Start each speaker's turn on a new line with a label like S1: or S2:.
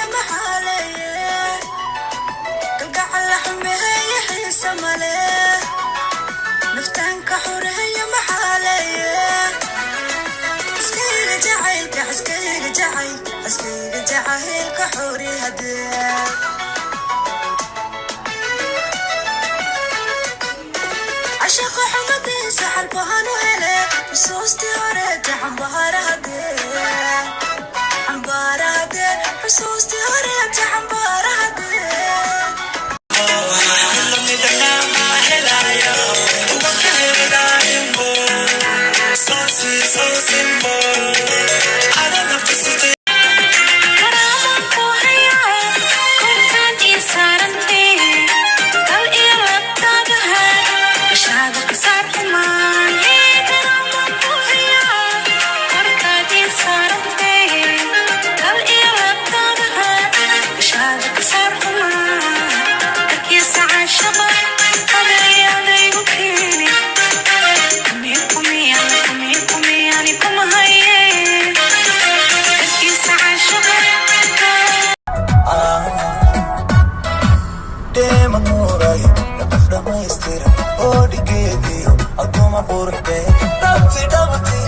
S1: Xureeya maxaa leeye? Kalgacal la xumeeye xiise male. Naftaanka xureeya maxaa leeye? Iskayga jacaylka, iskayga jacayl, iskayga jacaylka xuri hadee. Cashaqa xumadiisa xalbahan u hele, xusuustii horeeta xambaarahadee, xambaarahadee, xusuustii horeeta xambaarahadee.
S2: Karaaman ku hayaa, korkaad ii saarantee, kal iyo labtaadaha, gashaada kasaar xumaan. Hee, karaaman ku hayaa, korkaad ii saarantee, kal iyo labtaadaha, gashaada kasaar xumaan. Karkiisa caashaba, aday adaygu keeni. Kumi kumiyaan, kumi kumiyaani kuma hayee. Karkiisa caashaba.
S3: Dheema nuuray qof dhammaystira oo dhigeediyo aduma quruxdee dhabti dhabti.